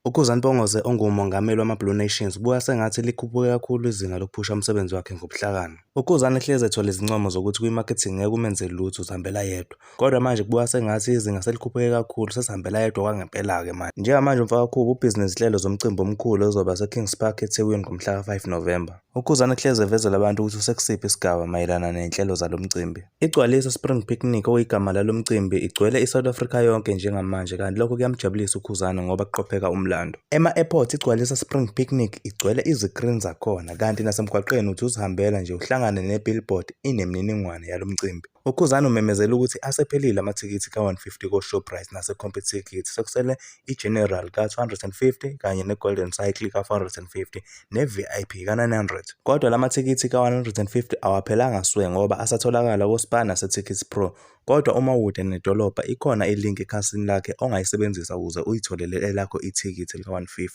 UKhuzani Mpongose ongumongameli wamaBlue Nations kubuka sengathi likhuphuke kakhulu izinga lokuphusha umsebenzi wakhe ngobuhlakani. UKhuzani hlezi ethola izincomo zokuthi kwi-marketing ngeke umenze lutho uzihambela yedwa. Kodwa manje kubuka sengathi izinga selikhuphuke kakhulu sesihambela yedwa kwangempela-ke manje. Njengamanje umfakaKhuba ubhizi nezinhlelo zomcimbi omkhulu ozoba seKings Park eThekwini ngomhlaka 5 November. UKhuzani kuhlezi evezela abantu ukuthi usekusiphi isigaba mayelana nezinhlelo zalo mcimbi. Igcwalisa Spring Picnic okuyigama lalo mcimbi igcwele iSouth Africa yonke njengamanje kanti lokho kuyamjabulisa uKhuzani ngoba kuqopheka umlando. Ema-airport iGcwalisa Spring Picnic igcwele izikrini zakhona kanti nasemgwaqeni uthi uzihambela nje uhlangane ne-billboard inemininingwane yalo mcimbi. UKhuzani umemezele ukuthi asephelile amathikithi ka-150 koShoprite naseComputicket sekusele iGeneral ka-250 kanye neGolden Cycle ka-450 ne-VIP ka-900. Kodwa la mathikithi ka-150 awaphelanga swe ngoba asatholakala koSpar naseTicketPro. Kodwa uma ukude nedolobha ikhona i-link ekhasini lakhe ongayisebenzisa ukuze uyitholele elakho ithikithi lika-150.